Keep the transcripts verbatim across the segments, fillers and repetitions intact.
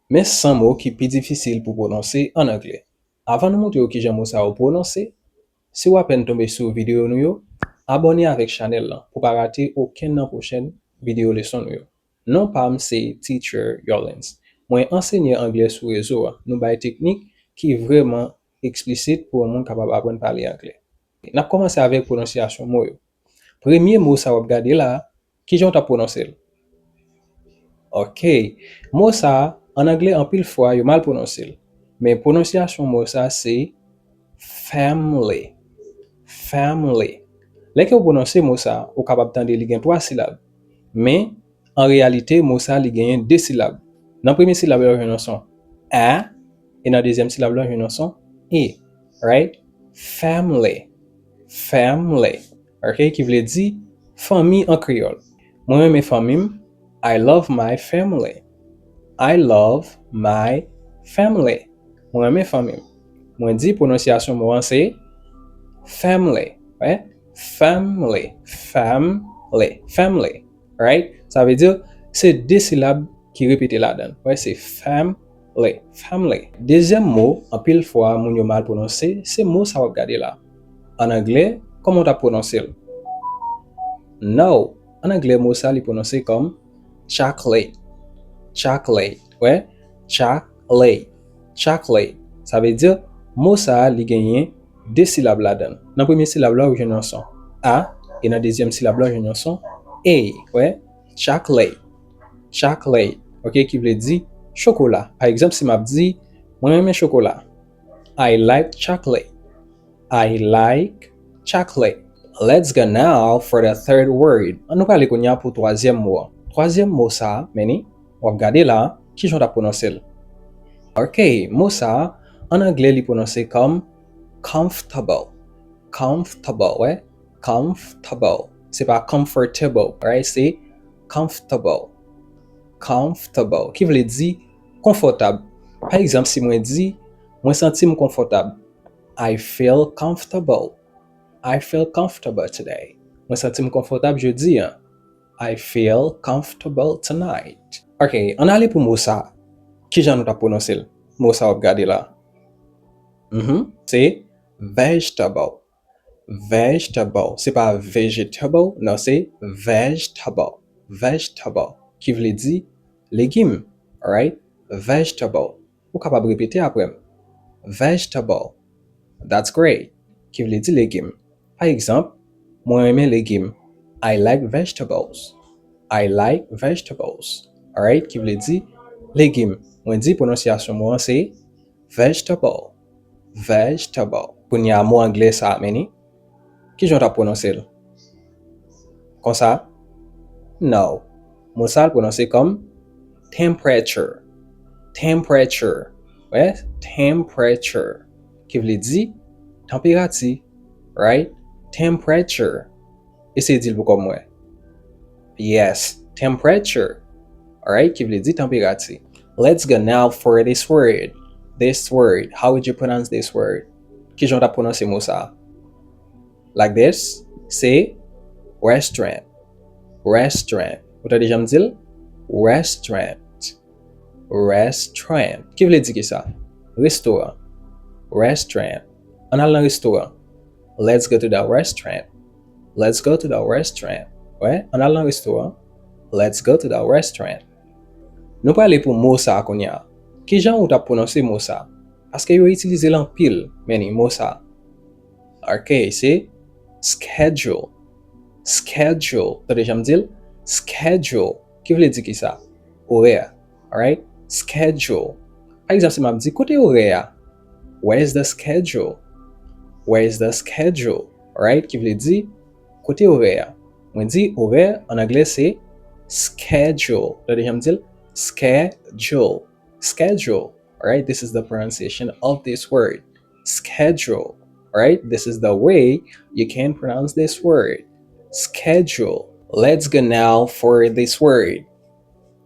Men san mo ki pi difisil pou pwononse ann anglè. Avan nou montre w kijan mo sa yo pwononse, si w apèn tonbe sou videyo nou yo, abòne avèk chanèl lan pou pa rate okenn nan pwochèn videyo leson nou yo. Non pa m se Teacher Yolens. Mwen ansenye anglè sou rezo a. Nou bay teknik ki vrèman eksplisit pou yon moun kapab aprann pale anglè. N ap kòmanse avèk pwononsyasyon mo yo. Premye mo sa w ap gade la, kijan w t ap pwononse l? Ok. Mo sa a, ann anglè, anpil fwa, yo mal pwononse l. Men pwononsyasyon mo sa a se family. Family. Lè ke w pwononse mo sa a, ou kapab tande li gen twa silab. Men, an reyalite, mo sa a, li genyen de silab. Nan premye silab la, ou jwenn yon son a, e nan dezyèm silab la, ou jwenn yon son e. Right? Family. Family. Ok? Ki vle di fanmi an kreyòl. Mwen renmen fanmi m. I love my family. I love my family. Mwen renmen fanmi m. Mwen di pwononsyasyon mo an se family. Right? Family. Family. Family. Right? Sa vle di, se de silab ki repete ladan l. Wè, se family. Family. Dezyèm mo, anpil fwa, moun yo mal pwononse, se mo sa w ap gade la. Ann anglè, kòman w t ap pwononse l? No. Ann anglè, mo sa, li pwononse kòm chocolate. Chocolate. Wè, chocolate. Chocolate. Sa vle di, mo sa, li genyen de silab ladan l. Nan premye silab la, ou jwenn yon son a, e nan dezyèm silab la, ou jwenn yon son e. Wè, chocolate. Chocolate. Ok, ki vle di chokola. Pa egzanp, si m ap di, mwen renmen chokola. I like chocolate. I like chocolate. Let's go now for the third word. An nou prale kounye a pou twazyèm mo an. Twazyèm mo sa, men ni, w ap gade la, kijan w t ap pwononse l? Ok, mo sa, ann anglè, li pwononse kòm comfortable. Comfortable, wè. Comfortable. Se pa comfortable, right? Se comfortable. Comfortable. Ki vle di konfòtab. Pa egzanp, si mwen di, mwen santi m konfòtab. I feel comfortable. I feel comfortable today. Mwen santi m konfòtab jodi a. I feel comfortable tonight. Ok, ann ale pou mo sa. Kijan nou t ap pwononse l? Mo sa w ap gade la. Mhm, se vegetable. Vegetable. Se pa vegetable, non, se vegetable. Vegetable. Ki vle di legim. Alright? Vegetable. Ou kapab repete apre m. Vegetable. That's great. Ki vle di legim. Pa egzanp, mwen renmen legim. I like vegetables. I like vegetables. Alright? Ki vle di legim. Mwen di pwononsyasyon mo an se vegetable. Vegetable. Kounye a mo anglè sa a, men ni. Kijan w t ap pwononse l? Konsa? No. Mo sa a l pwononse kòm temperature. Temperature. Wè? Temperature. Ki vle di tanperati. Right? Temperature. Eseye di l pou kò m wè. Yes. Temperature. Alright? Ki vle di tanperati. Let's go now for this word. This word. How would you pronounce this word? Kijan w t ap pwononse mo sa a? Like this. Se restaurant. Restaurant. Ou tande jan m di l? Restaurant. Restaurant. Ki vle di kisa? Restoran. Restaurant. Ann al nan restoran. Let's go to the restaurant. Let's go to the restaurant. Wè, ann al nan restoran. Let's go to the restaurant. Nou prale pou mo sa a kounye a. Kijan ou t ap pwononse mo sa a? Paske yo itilize l anpil, men ni mo sa a. Ok, se schedule. Schedule. Tande jan m di l? Schedule. Ki vle di kisa? Orè. Alright? Schedule. Pa egzanp, si m ap di, kote orè a? Where's the schedule? Where's the schedule? Alright? Ki vle di, kote orè a? Mwen di orè, an anglè, se schedule. Tande jan m di l? Schedule. Schedule. Alright? This is the pronunciation of this word. Schedule. Alright? This is the way you can pronounce this word. Schedule. Let's go now for this word.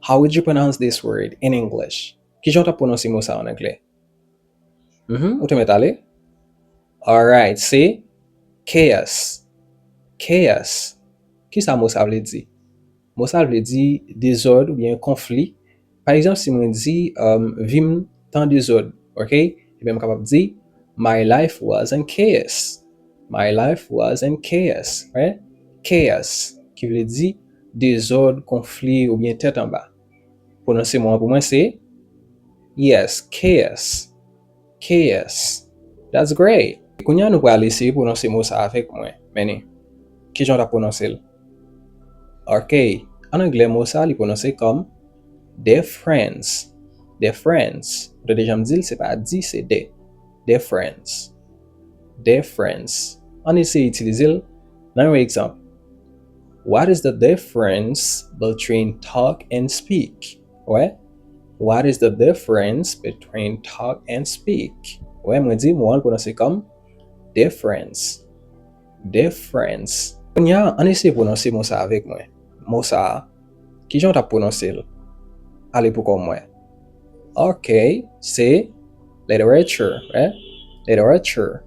How would you pronounce this word in English? Kijan w t ap pwononse mo sa a an anglè? Mhm, ou te mèt ale? Alright, se chaos. Chaos. Kisa mo sa vle di? Mo sa vle di dezòd oubyen konfli. Pa egzanp, si mwen di, um, vi m t an dezòd, ok? Ebyen, m kapab di, my life was in chaos. My life was in chaos, right? Chaos, ki vle di dezòd, konfli, oubyen tèt anba. Pwononse mo an pou mwen se, yes, chaos. Chaos. That's great. Kounye a nou pral eseye pwononse mo sa avèk mwen. Men ni. Kijan w t ap pwononse l? Ok. An anglè, mo sa li pwononse kòm difference. Difference. Ou tande jan m di l, se pa di, se de. Difference. Difference. Ann eseye itilize l nan yon egzanp. What is the difference between talk and speak? Wè? What is the difference between talk and speak? Wè, mwen di mo an pwononse kòm difference. Difference. Kounye a, ann eseye pwononse mo sa avèk mwen. Mo sa, kijan w t ap pwononse l? Ale pou kò mwen. Ok, se literature, right? Literature.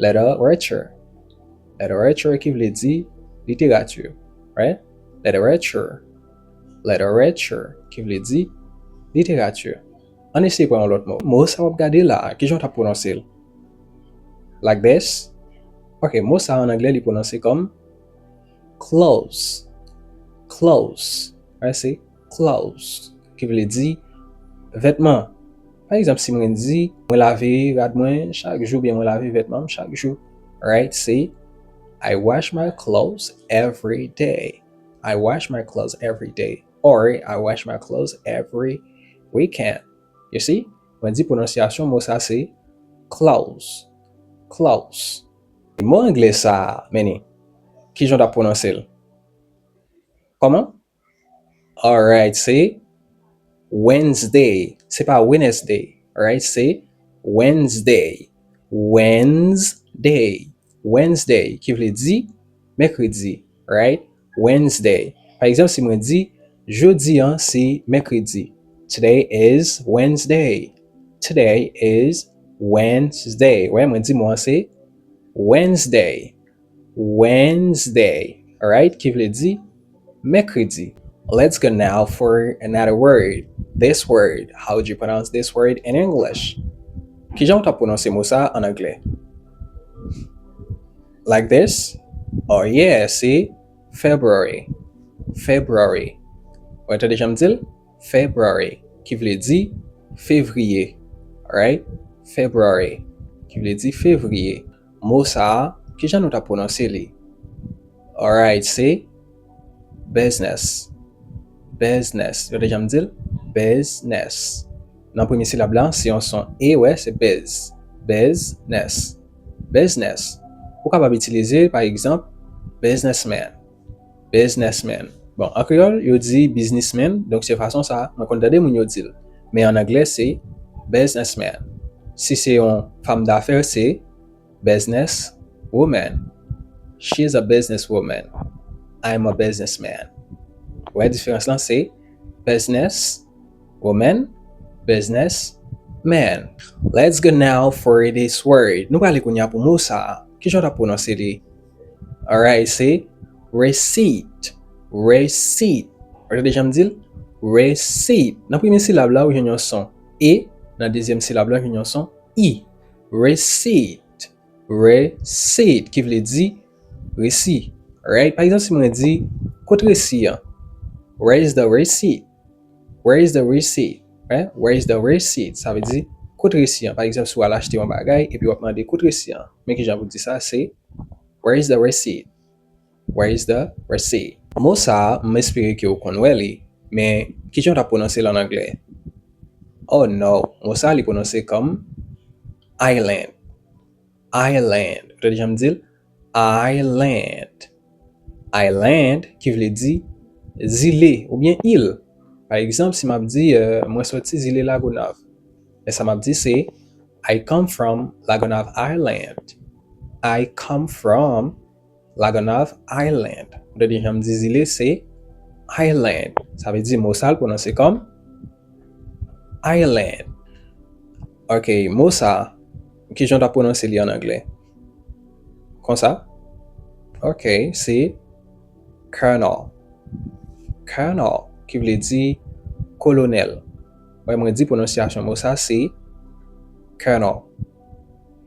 Literature. Literature ki vle di literati, right? Literature. Literature ki vle di literati. Ann eseye pran yon lòt mo. Mo sa w ap gade la a, kijan w t ap pwononse l? Like this? Ok, mo sa an anglè li pwononse kòm clothes. Clothes. Right? Se clothes, ki vle di vètman. Pa egzanp, si mwen di, mwen lave rad mwen chak jou, byen mwen lave vètman m chak jou. Right? Se, I wash my clothes every day. I wash my clothes every day. Or, I wash my clothes every weekend. You see? Mwen di pwononsyasyon mo sa se clothes. Clothes. Mo anglè sa, men ni, kijan w t ap pwononse l? Kòman? Alright, se Wednesday. Se pa Wednesday. Alright, se Wednesday. Wednesday. Wednesday, ki vle di mèkredi, right? Wednesday. Pa egzanp, si mwen di, jodi an se mèkredi. Today is Wednesday. Today is Wednesday. Wè, mwen di mo an se Wednesday. Wednesday. Alright? Ki vle di mèkredi. Let's go now for another word. This word. How would you pronounce this word in English? Kijan w t ap pwononse mo sa an anglè? Like this? Oh yeah, se February. February. Ou tande jan m di l? February, ki vle di fevriye. Alright? February, ki vle di fevriye. Mo sa a, kijan nou t ap pwononse li? Alright, se business. Business. Ou tande jan m di l? Business. Nan premye silab la, se yon son E, wè, se buzz. Business. Business. Ou kapab itilize, pa egzanp, businessman. Businessman. Bon, an kreyòl, yo di biznismen, donk se fason sa mwen konn tande moun yo di l. Men an anglè, se businessman. Si se yon fanm dafè, se business woman. She is a business woman. I'm a businessman. Wè, diferans lan se business woman, business man. Let's go now for this word. Nou prale kounye a pou mo sa a. Kijan w t ap pwononse li? Alright, se receipt. Receipt. Ou tande jan m di l? Receipt. Nan premye silab la, ou jwenn yon son E. Nan dezyèm silab la, ou jwenn yon son I. Receipt. Receipt, ki vle di resi. Right? Pa egzanp, si mwen di, kot resi an? Where is the receipt? Where is the receipt? Right? Where is the receipt? Sa vle di, kot resi an? Pa egzanp, si w al achte yon bagay, epi w ap mande, kot resi an? Men kijan pou di sa, se, where is the receipt? Where is the receipt? Mo sa a, m espere ke w konn wè li, men kijan w t ap pwononse l an anglè? Oh no, mo sa a li pwononse kòm island. Island. Ou tande jan m di l? Island. Island, ki vle di zile oubyen il. Pa egzanp, si m ap di, euh, mwen soti zile Lagonav. Men sa m ap di se, I come from Lagonav Island. I come from Lagonav Island. Ou tande jan m di zile, se island. Sa vle di mo sa l pwononse kòm island. Ok, mo sa, kijan w t ap pwononse li an anglè? Konsa? Ok, se colonel. Colonel, ki vle di kolonèl. Wè, mwen di pwononsyasyon mo sa se colonel.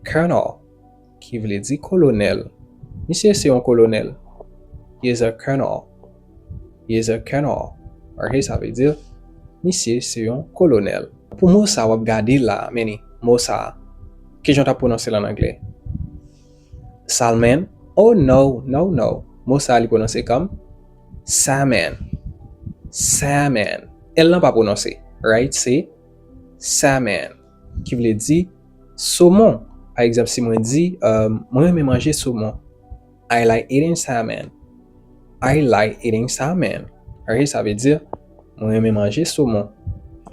Colonel, ki vle di kolonèl. Misye se yon kolonèl. He is a colonel. He is a colonel. Ok, sa vle di, misye se yon kolonèl. Pou mo sa w ap gade la, men ni, mo sa, kijan w t ap pwononse l an anglè? Salmon? Oh no, no, no. Mo sa li pwononse kòm salmon. Salmon. L lan pa pwononse, right? Se salmon, ki vle di somon. Pa egzanp, si mwen di, um, mwen renmen manje somon. I like eating salmon. I like eating salmon. Ok, sa vle di, mwen renmen manje somon.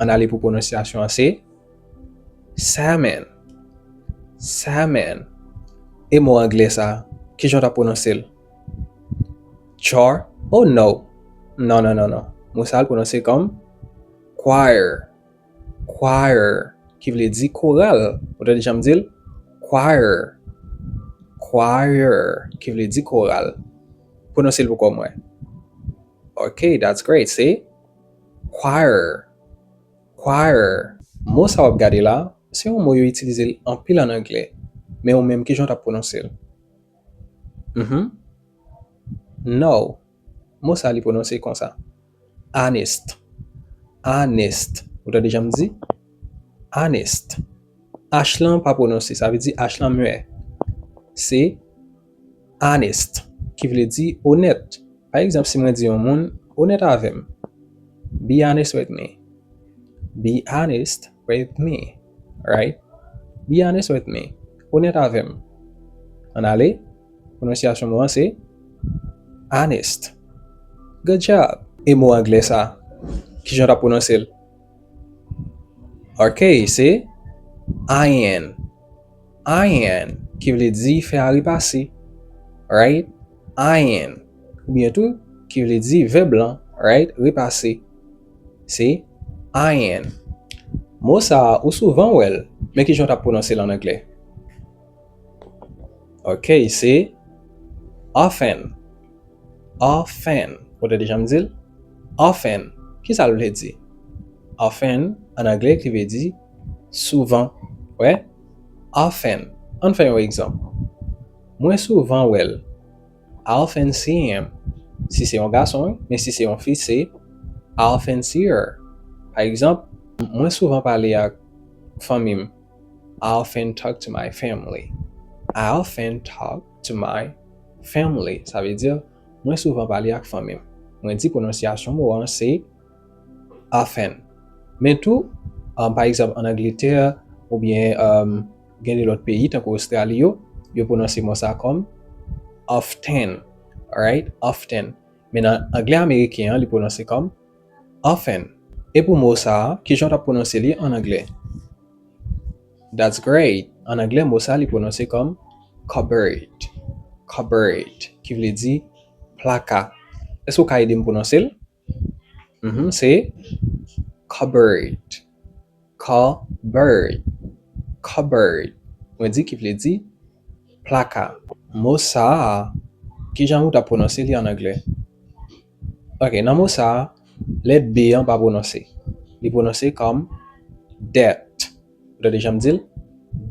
Ann ale pou pwononsyasyon an, se salmon. Salmon. E mo anglè sa, kijan w t ap pwononse l? Jar? Oh no. Non, non, non, non. Mo sa l pwononse kòm choir. Choir, ki vle di koral. Ou tande jan m di l? Choir. Choir, ki vle di koral. Pwononse l pou kò mwen. Ok, that's great. Se choir. Choir. Mo sa w ap gade la, se yon mo yo itilize l anpil an anglè. Men ou menm, kijan w t ap pwononse l? Mhm. No. Mo sa li pwononse konsa. Honest. Honest. Ou tande jan m di? Honest. H lan pa pwononse, sa vle di H lan muet. Se honest, ki vle di onèt. Pa egzanp, si mwen di yon moun, onèt avè m. Be honest with me. Be honest with me. Right? Be honest with me. Onèt avè m. Ann ale. Pwononsyasyon mo an se honest. Good job. E mo anglè sa, kijan w t ap pwononse l? Ok, se iron. Iron, ki vle di fè a repase. Right? Iron. Oubyen tou, ki vle di vèb lan, right? Repase. Se iron. Mo sa a, ou souvan wè l, men kijan w t ap pwononse l an anglè? Ok, se often. Often. Ou tande jan m di l? Often. Kisa l vle di? Often, an anglè, ki vle di souvan. Wè? Often. Ann fè yon egzanp. Mwen souvan wè l. I often see him. Si se yon gason, wi, men si se yon fi, se I often see her. Pa egzanp, mwen souvan pale ak fanmi m. I often talk to my family. I often talk to my family. Sa vle di, mwen souvan pale ak fanmi m. Mwen di pwononsyasyon mo an se often. Men tou, um, pa egzanp, ann Angletè, oubyen, um, gen de lòt peyi, tankou Ostrali yo, yo pwononse mo sa kòm often. Alright? Often. Men nan anglè ameriken an, li pwononse kòm often. E pou mo sa a, kijan w t ap pwononse li ann anglè? That's great. Ann anglè, mo sa a, li pwononse kòm cupboard. Cupboard, ki vle di plaka. Èske w ka ede m pwononse l? Mhm, se cupboard. Cupboard. Cupboard. Mwen di ki vle di plaka. Mo sa a, kijan ou t ap pwononse li ann anglè? Ok, nan mo sa a, lèt B an pa pwononse. Li pwononse kòm debt. Ou tande jan m di l?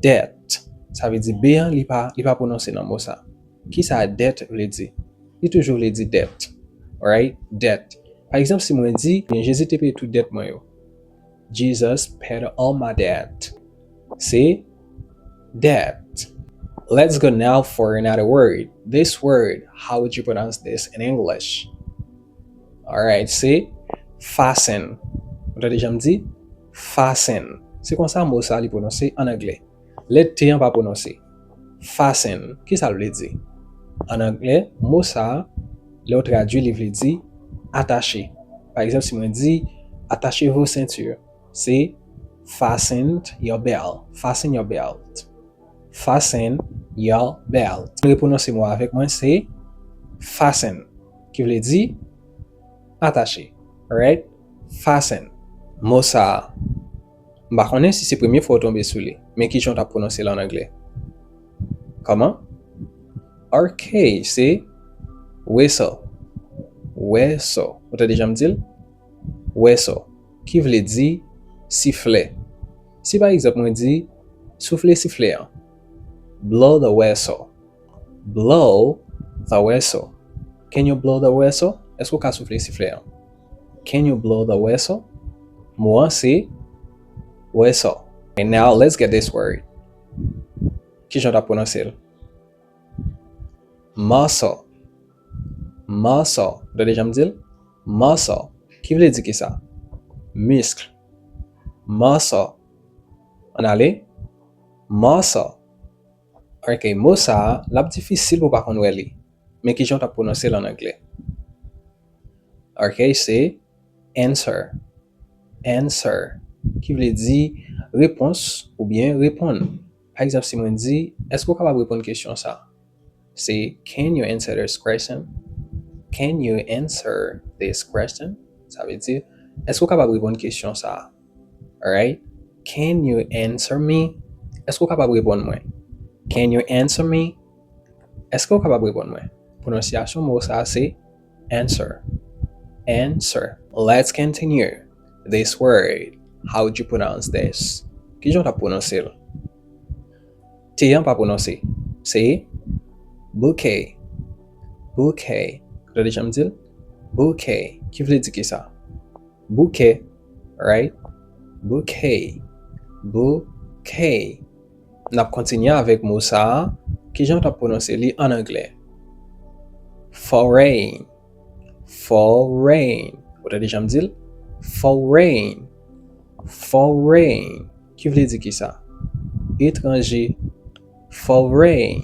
Debt. Sa vle di B an, li pa, li pa pwononse nan mo sa. Kisa debt vle di? Li toujou vle di dèt. Alright? Dèt. Pa egzanp, si mwen di, "Jezi te peye tout dèt mwen yo." Jesus paid all my debt. Se debt. Let's go now for another word. This word, how would you pronounce this in English? Alright, se fasten. Ou tande jan m di? Fasten. Se konsa mo sa li pwononse ann anglè. Lèt T an pa pwononse. Fasten, kisa l vle di? Ann anglè, mo sa a, lè w tradui, li vle di atache. Pa egzanp, si mwen di, "Attachez vos ceintures," se fasten your belt. Fasten your belt. Fasten your belt. Repwononse mo a avèk mwen, se fasten, ki vle di atache. Right? Fasten. Mo sa a, m pa konnen si se premye fwa w tonbe sou li, men kijan w t ap pwononse l ann anglè? Kòman? Ok, se whistle. Whistle. Ou tande jan m di l? Whistle. ki vle di sifle. Si pa egzanp mwen di, soufle sifle an. Blow the whistle. Blow the whistle. Can you blow the whistle? Èske w ka soufle sifle an? Can you blow the whistle? Mo an se whistle. And now let's get this word. Kijan w t ap pwononse l? Muscle. Muscle. Ou tande jan m di l? Muscle. Ki vle di kisa? Misk. Muscle. Ann ale. Muscle. Ok, mo sa a, l ap difisil pou w pa konn wè li. Men kijan w t ap pwononse l ann anglè? Ok, se answer. Answer. Ki vle di repons oubyen reponn. Pa egzanp, si mwen di, èske w kapab reponn kesyon sa a? Se, can you answer this question? Can you answer this question? Sa vle di, èske w kapab reponn kesyon sa a? Alright? Can you answer me? Èske w kapab reponn mwen? Can you answer me? Èske w kapab reponn mwen? Pwononsyasyon mo sa a se answer. Answer. Let's continue. This word. How would you pronounce this? Kijan w t ap pwononse l? T an pa pwononse. Se bouke. Bouke. Ou tande jan m di l? Bouke. Ki vle di kisa? Bouke. Right? Bouke. Bouke. N ap kontinye avèk mo sa a. Kijan w t ap pwononse li ann anglè? Foreign. Foreign. Ou tande jan m di l? Foreign. Foreign. Ki vle di kisa? Etranje. Foreign.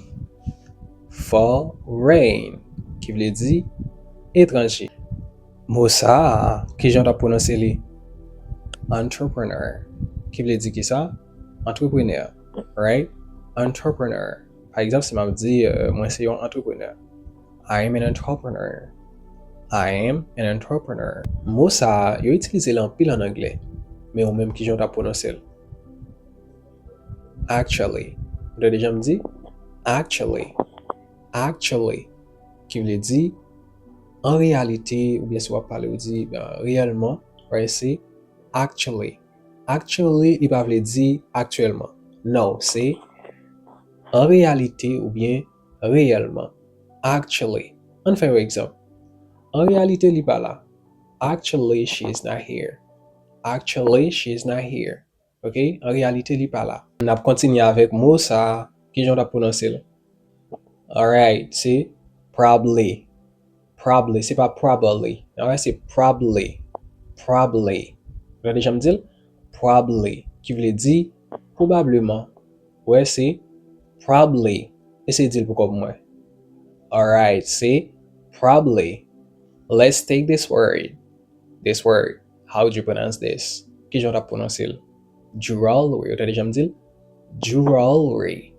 Foreign. Ki vle di etranje. Mo sa a, kijan w t ap pwononse li? Entrepreneur. Ki vle di kisa? Antreprenè. Right? Entrepreneur. Pa egzanp, si m ap di, euh, mwen se yon antreprenè. I am an entrepreneur. I am an entrepreneur. Mo sa a, yo itilize l anpil ann anglè. Men ou menm, kijan w t ap pwononse l? Actually. Ou tande jan m di? Actually. Actually. Ki vle di, an reyalite, oubyen si w ap pale, ou di, euh, reyèlman, right, se actually. Actually, li pa vle di aktyèlman. No, se an reyalite oubyen reyèlman. Actually. Ann fè yon egzanp. An reyalite, li pa la. Actually, she is not here. Actually, she is not here. Ok? An reyalite, li pa la. N ap kontinye avèk mo sa a. Kijan w t ap pwononse l? Alright, se probably. Probably, se pa probably. Alright, se probably. Probably. Ou tande jan m di l? Probably. Ki vle di pwobableman. Wè, se probably. Eseye di l pou kò pou mwen. Alright, se probably. Let's take this word. This word. How would you pronounce this? Kijan w t ap pwononse l? Jewelry. Ou tande jan m di l? Jewelry.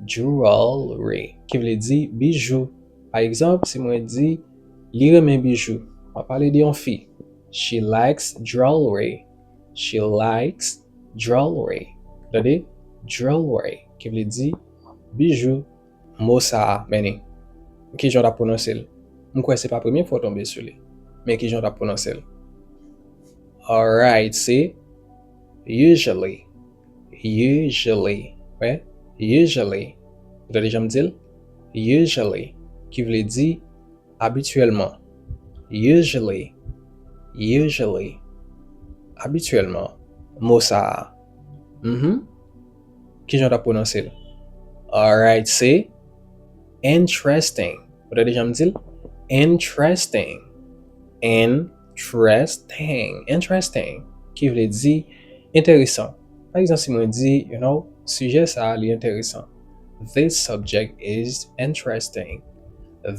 Jewelry. Ki vle di bijou. Pa egzanp, si mwen di, li renmen bijou, m ap pale de yon fi. She likes jewelry. She likes jewelry. Tande? Jewelry. Ki vle di bijou. Mo sa a, men ni. Kijan w t ap pwononse l? M kwè se pa premye fwa w tonbe sou li. Men kijan w t ap pwononse l? Alright, se usually. Usually. Wè? Usually. Ou tande jan m di l? Usually. Ki vle di abityèlman. Usually. Usually. Abityèlman. Mo sa a. Mhm. Kijan w t ap pwononse l? Alright, se interesting. Ou tande jan m di l? Interesting. Interesting. Interesting. Ki vle di enteresan. Pa egzanp, si mwen di, you know, sijè sa a, li enteresan. This subject is interesting.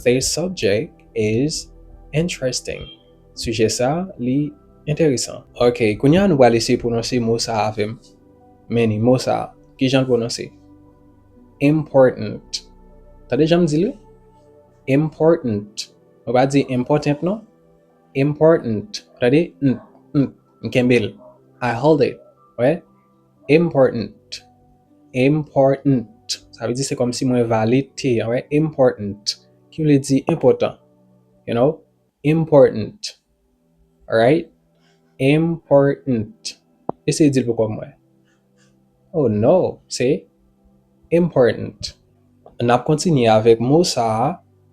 This subject is interesting. Sijè sa a, li enteresan. Ok, kounye a nou pral eseye pwononse mo sa a avè m. Men ni, mo sa a. Kijan l pwononse? Important. Tande jan m di l wi? Important. Mwen pa di important non. Important. Tande? M, m, m kenbe l. I hold it. Wè? Important. Important. Sa vle di se kòmsi mwen vale T an, wè? Important. Ki vle di enpòtan. You know? Important. Alright? Important. Eseye di l pou kò mwen. Oh no, se important. N ap kontinye avèk mo sa a,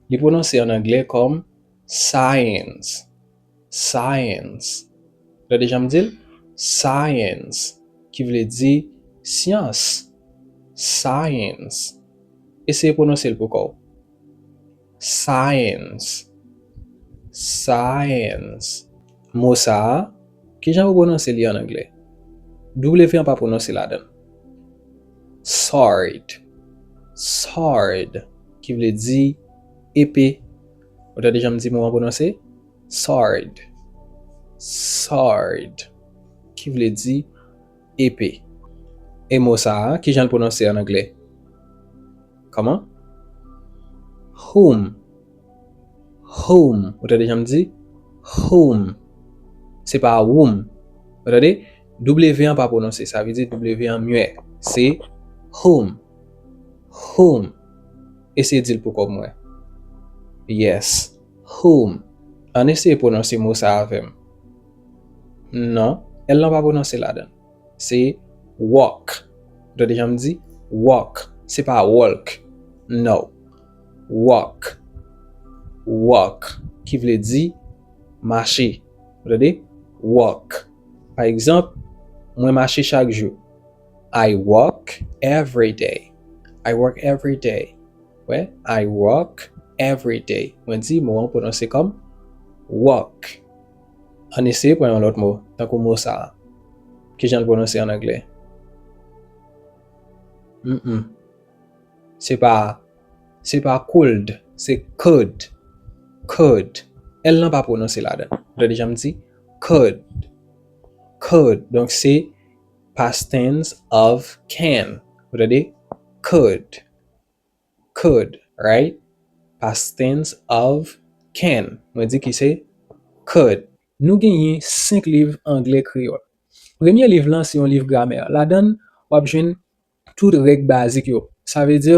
li pwononse an anglè kòm science. Science. Ou tande jan m di l? Science, ki vle di syans. Science. Eseye pwononse l pou kò w. Science. Science. Mo sa a, kijan pou pwononse li an anglè? W an pa pwononse ladan l. Sword. Sword, ki vle di epe. Ou tande jan m di mo an pwononse? Sword. Sword, ki vle di epe. E mo sa a, kijan l pwononse an anglè? Kòman? Whom. Whom. Ou tande jan m di? Whom. Se pa whom. Ou tande? W an pa pwononse. Sa vle di W an muet. Se whom. Whom. Eseye di l pou kò mwen. Yes. Whom. Ann eseye pwononse mo sa avè m. Non, L lan pa pwononse ladan l. Se walk. Ou tande jan m di? Walk. Se pa walk. No. Walk. Walk, ki vle di mache. Ou tande? Walk. Pa egzanp, mwen mache chak jou. I walk every day. I walk every day. Wè, I walk every day. Mwen di mo an pwononse kòm walk. Ann eseye pran yon lòt mo, tankou mo sa a. Kijan l pwononse an anglè? Mm-mm. Se pa, se pa could, se could. Could. L lan pa pwononse ladan l. Ou tande jan m di? Could. Could. Donk, se past tense of can. Ou tande? Could. Could, right? Past tense of can. Mwen di ki se could. Nou genyen senk liv anglè kreyòl. Premye liv lan se yon liv gramè. Ladan l, w ap jwenn tout règ bazik yo. Sa vle di,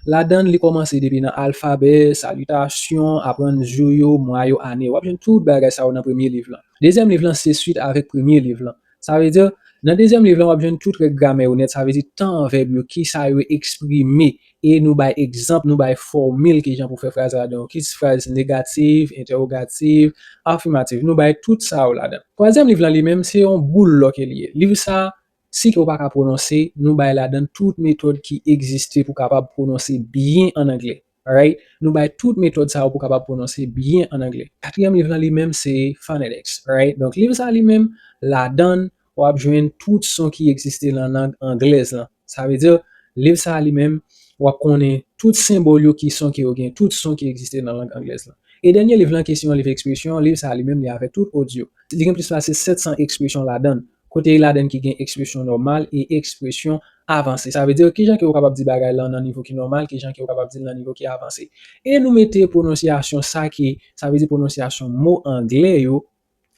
ladan l, li kòmanse depi nan alfabè, salitasyon, aprann jou yo, mwa yo, ane. W ap jwenn tout bagay sa yo nan premye liv lan. Dezyèm liv lan se swit avèk premye liv lan. Sa vle di, nan dezyèm liv lan, w ap jwenn tout règ gramè yo nèt. Sa vle di, tan an vèb yo, ki sa yo eksprime. E nou bay egzanp, nou bay fòmil, ki jan pou fè fraz ladan yo, ki fraz negatif, entèwogatif, afimatif. Nou bay tout sa yo ladan. Twazyèm liv lan li menm, se yon boul lò ke li ye. Liv sa, si ke w pa ka pwononse, nou bay ladan tout metòd ki egziste pou kapab pwononse byen an anglè. Alright? Nou bay tout metòd sa yo pou kapab pwononse byen an anglè. Katriyèm liv lan li menm se phonetics, right? Donk, liv sa li menm, ladan l, w ap jwenn tout son ki egziste nan lang anglèz lan. Sa vle di, liv sa li menm, w ap konnen tout senbòl yo, ki son ke yo gen, tout son ki egziste nan lang anglèz lan. E dènye liv lan ki se yon liv ekspresyon, liv sa li menm, li avèk tout odyo. Li gen plis pase sèt san ekspresyon ladan l. Kote ladan ki gen ekspresyon nòmal e ekspresyon avanse. Sa vle di, kijan ke w kapab di bagay lan nan nivo ki nòmal, kijan ke w kapab di l nan nivo ki avanse. E nou mete pwononsyasyon sa ki, sa vle di pwononsyasyon mo anglè yo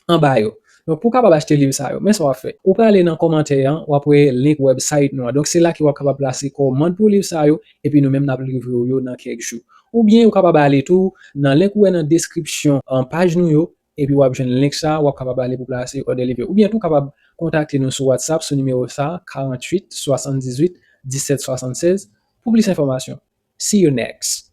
anba yo. Donk, pou w kapab achte liv sa yo, men sa w ap fè. Ou prale nan kòmantè an, w ap wè link website nou an. Donk, se la ke w ap kapab plase kòmand pou liv sa yo, epi nou menm n ap livre w yo nan kèk jou. Oubyen, ou kapab ale tou nan link ou wè nan deskripsyon an paj nou yo, epi w ap jwenn link sa, w ap kapab ale pou plase òdè liv yo. Oubyen tou, w kapab kontakte nou sou WhatsApp sou nimewo sa, karanntuit, swasanndizuit, disèt, swasannsèz, pou plis enfòmasyon. See you next.